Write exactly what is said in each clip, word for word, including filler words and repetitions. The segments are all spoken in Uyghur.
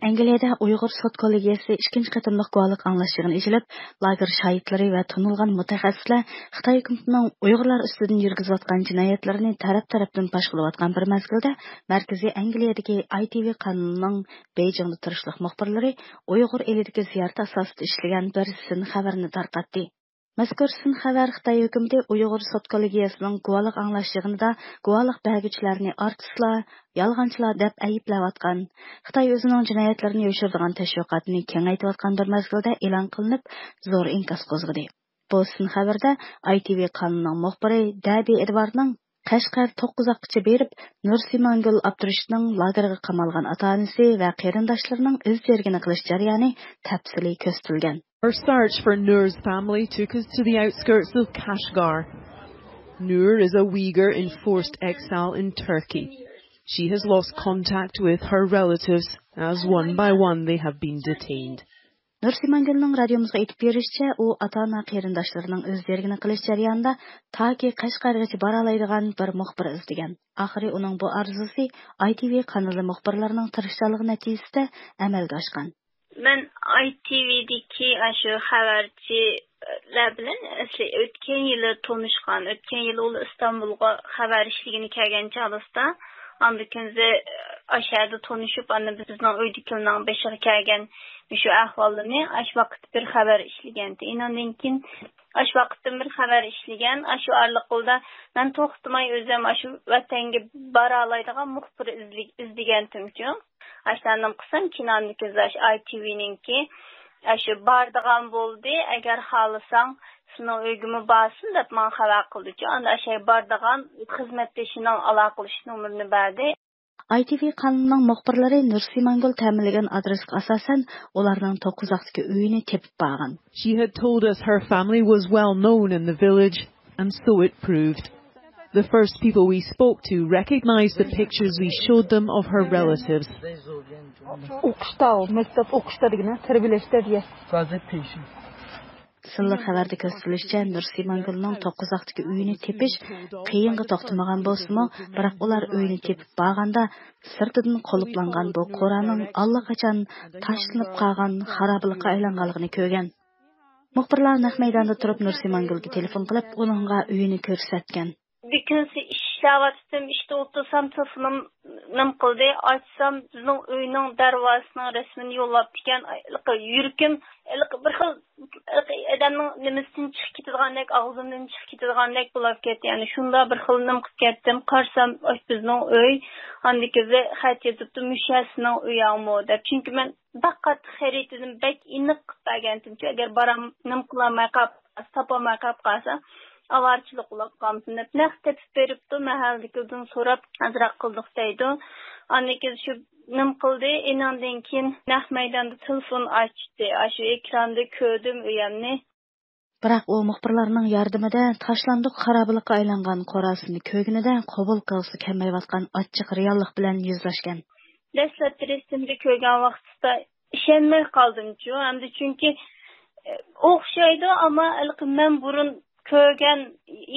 ئەنگلىيەدە ئۇيغۇر سوت كوللېگىيەسى ئىككىنچى قېتىملىق گۇۋاھلىق ئاڭلاش يىغىنى ئېچىلىپ، لاگېر شاھىتلىرى ۋە تونۇلغان مۇتەخەسسىسلەر خىتاي ھۆكۈمىتىنىڭ ئۇيغۇرلار ئۈستىدىن يۈرگۈزۈۋاتقان جىنايەتلىرىنى تەرەپ-تەرەپتىن پاش قىلىۋاتقان بىر مەزگىلدە، مەركىزىي ئەنگلىيەدىكى ئاي تى ۋى قانىلىنىڭ بېيجىڭدا تۇرۇشلۇق مۇخبىرلىرى ئۇيغۇر ئېلىدىكى زىيارىتى ئاساسىدا ئىشلىگەن بىر سىن خەۋىرىنى تارقاتتى. مەزكۇر سىن خەۋەر خىتاي ھۆكۈمىتى ئۇيغۇر سوت كوللېگىيەسىنىڭ گۇۋاھلىق ئاڭلاش يىغىنىدا گۇۋاھلىق بەرگۈچىلەرنى ئارتىسلار، يالغانچىلار دەپ ئەيىبلەۋاتقان. خىتاي ئۆزىنىڭ جىنايەتلىرىنى يوشۇرىدىغان تەشۋىقاتنى كېڭەيتىۋاتقان بىر مەزگىلدە ئېلان قىلىنىپ، زور ئىنكاس قوزغىدى. بۇ سىن خەۋەردە ئاي تى ۋى قانىلىنىڭ مۇخبىرى دەبى ئېدۋاردنىڭ قەشقەر توققۇزاققىچە بېرىپ، نۇرسىمانگۈل ئابدۇرېشىتنىڭ لاگېرغا قامالغان ئاتا-ئانىسى ۋە قېرىنداشلىرىنىڭ ئىز دېرىكىنى قىلىش جەريانى تەپسىلىي كۆرسىتىلگەن. Our search for Noor's family took us to the outskirts of Kashgar. Noor is a Uyghur in forced exile in Turkey. She has lost contact with her relatives as one by one they have been detained. نۇرسىمانگۈلنىڭ رادىيومىزغا ئېيتىپ بېرىشىچە، ئۇ ئاتا-ئانا قېرىنداشلىرىنىڭ ئىز دېرىكىنى قىلىش جەريانىدا تاكى قەشقەرگىچە بارالايدىغان بىر مۇخبىر ئىزدىگەن. ئاخىرى ئۇنىڭ بۇ ئارزۇسى ئاي تى ۋى قانىلى مۇخبىرلىرىنىڭ تىرىشچانلىقى نەتىجىسىدە ئەمەلگە ئاشقان. مەن ئاي تى ۋىدىكى ئاشۇ خەۋەرچىلەر بىلەن ئەسلى ئۆتكەن يىلى تونۇشقان. ئۆتكەن يىلى ئۇلار ئىستانبۇلغا خەۋەر ئىشلىگىلى كەلگەن چاغلىسىدا، ئاندىن كېيىن ئاشۇ يەردە تونۇشۇپ، ئاندىن بىزنىڭ ئۆيدىكىلەرنىڭ بېشىغا كەلگەن مۇشۇ ئەھۋاللىرىنى ئاشۇ ۋاقىتتا بىر خەۋەر ئىشلىگەنتى. ئىناندىن كېيىن ئاشۇ ۋاقىتتىن بىر خەۋەر ئىشلىگەن. ئاشۇ ئارىلىقىدا مەن توختىماي ئۆزۈم ئاشۇ ۋەتەنگە بارالايدىغان مۇخبىر ئىزلىگ-، ئىزدىگەنتىمچۇ. ئاشۇنداق قىلسام، كېيىن ئاندىن كېيىن ئاشۇ ئاي تى ۋىنىڭكى ئاشۇ بارىدىغان بولدى، ئەگەر خالىساڭ سېنىڭ ئۆيگىمۇ بارسۇن دەپ ماڭا خەۋەر قىلدىچۇ. ئاندىن ئاشۇ باردىغان خىزمەتدىشىنىڭ ئالاقىلىشىش نومۇرىنى بەردى. ئاي تى ۋى قانىلىنىڭ مۇخبىرلىرى نۇرسىمانگۈل تەمىنلىگەن ئادرېسقا ئاساسەن، ئۇلارنىڭ توققۇزاقتىكى ئۆيىنى تېپىپ بارغان. She had told us her family was well known in the village, and so it proved. The first people we spoke to recognized the pictures we showed them of her relatives. ئوقۇشتا، مەكتەپ ئوقۇشتا دېگىنە، تەربىيەلەشتە دېگەن. سىنلىق خەۋەردە كۆرسىتىلىشىچە، نۇرسىمانگۈلنىڭ توققۇزاقتىكى ئۆيىنى تېپىش قىيىنغا توختىمىغان بولسىمۇ، بىراق ئۇلار ئۆينى تېپىپ بارغاندا، سىرتىدىن قۇلۇپلانغان بۇ قورانىڭ ئاللىقاچان تاشلىنىپ قالغان خارابىلىققا ئايلانغانلىقىنى كۆرگەن. مۇخبىرلار نەق مەيداندا تۇرۇپ نۇرسىمانگۈلگە تېلېفون قىلىپ، ئۇنىڭغا ئۆيىنى كۆرسەتكەن. بىر كۈنسى ئىشلەۋاتىتتىم، ئىشتا ئولتۇرسام تېلېفونۇم نېمە قىلدى، ئاچسام بىزنىڭ ئۆينىڭ دەرۋازىسىنىڭ رەسىمىنى يوللاپتىكەن. ھېلىقى يۈرىكىم ھېلىقى بىر خىل، ھېلىقى ئادەمنىڭ نېمىسىدىن چىقىپ كېتىدىغاندەك، ئاغزىمدىن چىقىپ كېتىدىغاندەك بولاپ كەتتى. يەنى شۇنداق بىر خىل نېمە قىلىپ كەتتىم. قارىسام، ئاشۇ بىزنىڭ ئۆي. ئاندىن كېيىن خەت يېزىپتۇ، مۇشۇ سېنىڭ ئۆيۈڭمۇ دەپ. چۈنكى مەن بەك قاتتىق خەرىتىدىن بەك ئېنىق قىلىپ بەرگەنتىمچۇ، ئەگەر بارام، نېمە قىلالماي قاپ، تاپالماي قاپ قالسا، ئاۋارىچىلىك بولاپ قالمىسۇن دەپ نەق تېپىپ بېرىپتۇ، مەھەللىدىكىدىن سوراپ ئازراق قىلدۇق دەيدۇ. ئاندىن كېيىن شۇ نېمە قىلدى، ئېنىڭدىن كېيىن نەق مەيداندا تېلېفون ئاچتى، ئاشۇ ئېكراندا كۆردۈم ئۆيەمنى. بىراق ئۇ مۇخبىرلارنىڭ ياردىمىدە تاشلاندۇق خارابىلىققا ئايلانغان قوراسىنى كۆرگىنىدە قوبۇل قىلغۇسى كەلمەيۋاتقان ئاچچىق رېئاللىق بىلەن يۈزلەشكەن. دەسلەپتە رەسىمدە كۆرگەن ۋاقتىدا ئىشەنمەي قالدىمچۇ. ئەمدى چۈنكى، ئە، ئوخشايدۇ، ئەمما ھېلىقى مەن بۇرۇن كۆرگەن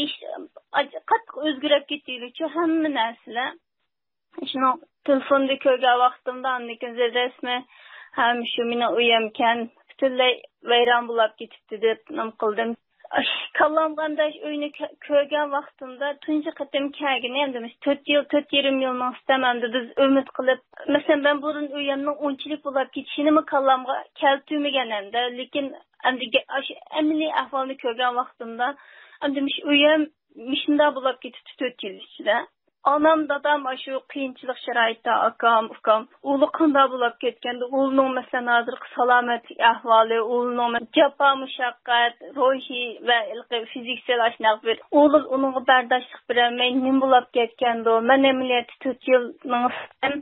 ئىش قاتتىق ئۆزگىرىپ كېتىدىچۇ ھەممە نەرسىلەر. شۇنىڭ تېلېفوندا كۆرگەن ۋاقتىمدا ئاندىن كېيىن رەسمى ھەم شۇ مېنىڭ ئۆيۈمكەن پۈتۈنلەي ۋەيران بولاپ كېتىپتۇ دەپ نېمە قىلدىم. ئاش، كاللامغا ئەمدى ئۆينى كە-، كۆرگەن ۋاقتىمدا تۇنجى قېتىم كەلگىنى ئەمدى مۇشۇ تۆت يىل، تۆت يېرىم يىلنىڭ ئۈستىدە ئەمدى بىز ئۈمىد قىلىپ، مەسىلەن، مەن بۇرۇن ئۆيۈمنىڭ ئۇنچىلىك بولاپ كېتىشىنىمۇ كاللامغا كەلتۈرمىگەن ئەمدى. لېكىن ئەمدى گە-، ئاشۇ ئەمەلىي ئەھۋالنى كۆرگەن ۋاقتىمدا ئەمدى مۇشۇ ئۆيۈم مۇشۇنداق بولاپ كېتىپتۇ تۆت يىل ئىچىدە. ئانام، دادام ئاشۇ قىيىنچىلىق شارائىتتا، ئاكام، ئۇكام، ئۇلى قانداق بولاپ كەتكەندۇ، ئۇلىنىڭ مەسىلەن ھازىرقى سالامەتلىك ئەھۋالى، ئۇلىنىڭ مە-، جاپا مۇشەققەت، روھىي ۋە ھېلىقى فىزىكسىيەل ئاشۇنداق بىر ئۇلى ئۇنىڭغا بەرداشلىق بېرەلمەي نېمە بولاپ كەتكەندۇ. مەن ئەمەلىيەتتە تۆت يىلنىڭ ئۈستىدە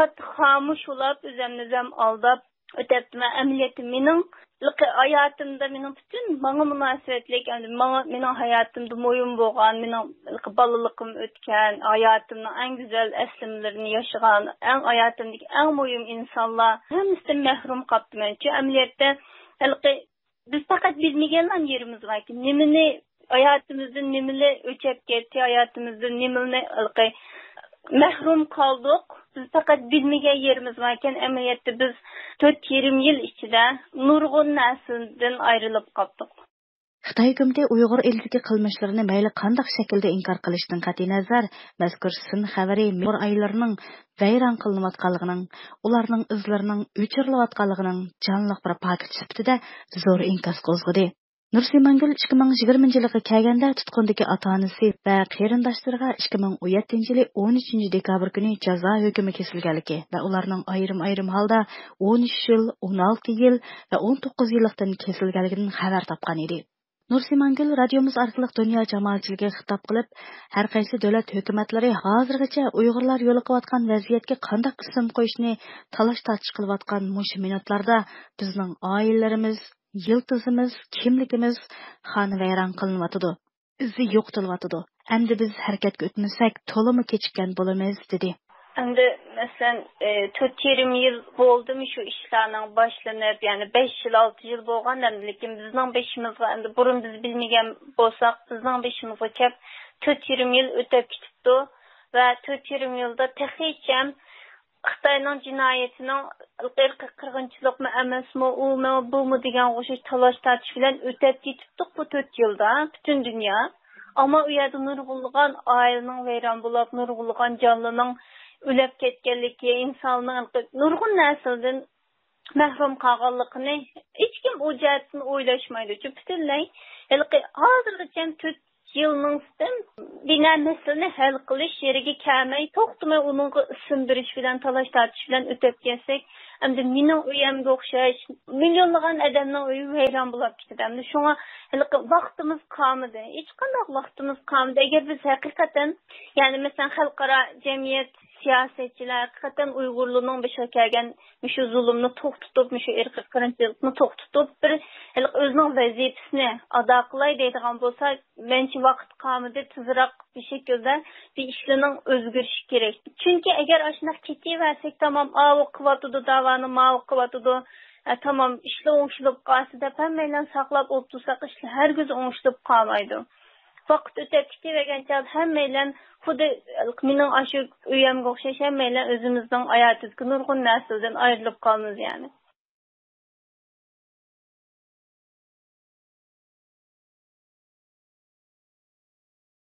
قاتتىق خامۇش بولاپ ئۆزۈمنى ئۆزۈم ئالداپ، ئۆتەپتىمەن. ئەمەلىيەتتە مېنىڭ ھېلىقى ھاياتىمدا مېنىڭ پۈتۈن ماڭا مۇناسىۋەتلىك، ئەمدى ماڭا، مېنىڭ ھاياتىمدا مۇھىم بولغان، مېنىڭ ھېلىقى بالىلىقىم ئۆتكەن، ھاياتىمنىڭ ئەڭ گۈزەل ئەسلىمىلىرىنى ياشىغان، ئەڭ ھاياتىمدىكى ئەڭ مۇھىم ئىنسانلار ھەممىسىدىن مەھرۇم قاپتىمەن. چۈنكى ئەمەلىيەتتە ھېلىقى بىز پەقەت بىلمىگەنلا يېرىمىز باركى، نېمىنى ھاياتىمىزدىن نېمىلەر ئۆچەپ كەتتى، ھاياتىمىزدىن نېمىلەرنى ھېلىقى مەھرۇم قالدۇق. بىز پەقەت بىلمىگەن يېرىمىز باركەن، ئەمەلىيەتتە بىز تۆت يېرىم يىل ئىچىدە نۇرغۇن نەرسىدىن ئايرىلىپ قاپتۇق. خىتاي ھۆكۈمىتى ئۇيغۇر ئېلىدىكى قىلمىشلىرىنى مەيلى قانداق شەكىلدە ئىنكار قىلىشتىن قەتئىينەزەر، مەزكۇر سىن خەۋىرى مېمور ئائىلىلىرىنىڭ ۋەيران قىلىنىۋاتقانلىقىنىڭ، ئۇلارنىڭ ئىزلىرىنىڭ ئۆچۈرۈلۈۋاتقانلىقىنىڭ جانلىق بىر پاكىتى سۈپىتىدە زور ئىنكاس قوزغىدى. نۇرسىمانگۈل ئىككى مىڭ يىگىرمىنچى يىلغا كەلگەندە تۇتقۇندىكى ئاتا-ئانىسى ۋە قېرىنداشلىرىغا ئىككى مىڭ ئون يەتتىنچى يىلى ئون ئۈچىنچى دېكابىر كۈنى جازا ھۆكمى كېسىلگەنلىكى ۋە ئۇلارنىڭ ئايرىم-ئايرىم ھالدا ئون ئۈچ يىل، ئون ئالتە يىل ۋە ئون توققۇز يىللىقتىن كېسىلگەنلىكىدىن خەۋەر تاپقان ئىدى. نۇرسىمانگۈل رادىيومىز ئارقىلىق دۇنيا جامائەتچىلىكىگە خىتاب قىلىپ، ھەر قايسى دۆلەت ھۆكۈمەتلىرى ھازىرغىچە ئۇيغۇرلار يولۇقۇۋاتقان ۋەزىيەتكە قانداق ئىسىم قويۇشنى تالاش-تارتىش قىلىۋاتقان مۇشۇ مىنۇتلاردا بىزنىڭ ئائىلىلىرىمىز، يىلتىزىمىز، كىملىكىمىز خانىۋەيران قىلىنىۋاتىدۇ، ئىزى يوقىتىلىۋاتىدۇ. ئەمدى بىز ھەرىكەتكە ئۆتمىسەك، تولىمۇ كېچىككەن بولىمىز، دېدى. ئەمدى، مەسىلەن، ئى، تۆت يېرىم يىل بولدىمۇ شۇ ئىشلارنىڭ باشلىنىپ، يەنى بەش يىل، ئالتە يىل بولغان ئەمدى، لېكىن بىزنىڭ بېشىمىزغا ئەمدى بۇرۇن بىز بىلمىگەن بولساق، بىزنىڭ بېشىمىزغا كەپ تۆت يېرىم يىل ئۆتۈپ كېتىپتۇ ۋە تۆت يېرىم يىلدا تېخىچە خىتاينىڭ جىنايىتىنىڭ ئىرقىي قىرغىنچىلىقمۇ ئەمەسمۇ، ئۇمۇ، بۇمۇ دېگەن ئوخشاش تالاش-تارتىش بىلەن ئۆتەپ كېتىپتۇق بۇ تۆت يىلدا پۈتۈن دۇنيا. ئەمما ئۇ يەردە نۇرغۇنلىغان ئائىلىنىڭ ۋەيران بولۇپ، نۇرغۇنلىغان جانلىنىڭ ئۆلۈپ كەتكەنلىكى، ئىنساننىڭ نۇرغۇن نەرسىلەردىن مەھرۇم قالغانلىقىنى ھېچكىم ئۇ جەھەتتىن ئويلاشمايدۇ. چۈنكى پۈتۈنلەي ھېلىقى ھازىرغىچە تۆت يىلنىڭ ئۈستىدىن بىنا مەسىلىنى ھەل قىلىش يېرىگە كەلمەي، توختىماي ئۇنىڭغا ئىسىم بېرىش بىلەن، تالاش-تارتىش بىلەن ئۆتۈپ كەتسەك، ئەمدى مېنىڭ ئۆيەمگە ئوخشاش مىليونلىغان ئادەمنىڭ ئۆيى ۋەيران بولۇپ كېتىدۇ. ئەمدى شۇڭا ھېلىقى ۋاقتىمىز قالمىدى. ھېچقانداق ۋاقتىمىز قالمىدى. ئەگەر بىز ھەقىقەتەن، يەنى مەسىلەن، خەلقئارا جەمئىيەت، سىياسەتچىلەر ھەقىقەتەن ئۇيغۇرلارنىڭ بېشىغا كەلگەن مۇشۇ زۇلۇمنى توختىتىپ، مۇشۇ ئىرقىي قىرغىنچىلىقنى توختىتىپ، بىر ھېلىقى ئۆزىنىڭ ۋەزىپىسىنى ئادا قىلاي دەيدىغان بولسا، مەنچە ۋاقىت قالمىدى، تېزراق بىر شەكىلدە بىر ئىشلارنىڭ ئۆزگىرىشى كېرەك. چۈنكى ئەگەر ئاشۇنداق كېتىۋەرسەك، تامام ئاۋۇ قىلىۋاتىدۇ، داۋانى ماۋۇ قىلىۋاتىدۇ، ئە، تامام ئىشلار ئوڭشىلىپ قالسا دەپ ھەممەيلەن ساقلاپ ئولتۇرساق، ئىشلار ھەرگىز ئوڭشىلىپ قالمايدۇ. ۋاقىت ئۆتۈپ كېتىۋەرگەن چاغدا ھەممەيلەن خۇددى مېنىڭ ئاشۇ ئۆيەمگە ئوخشاش ھەممەيلەن ئۆزىمىزنىڭ ھاياتىدىكى نۇرغۇن نەرسىلەردىن ئايرىلىپ قالىمىز يەنى.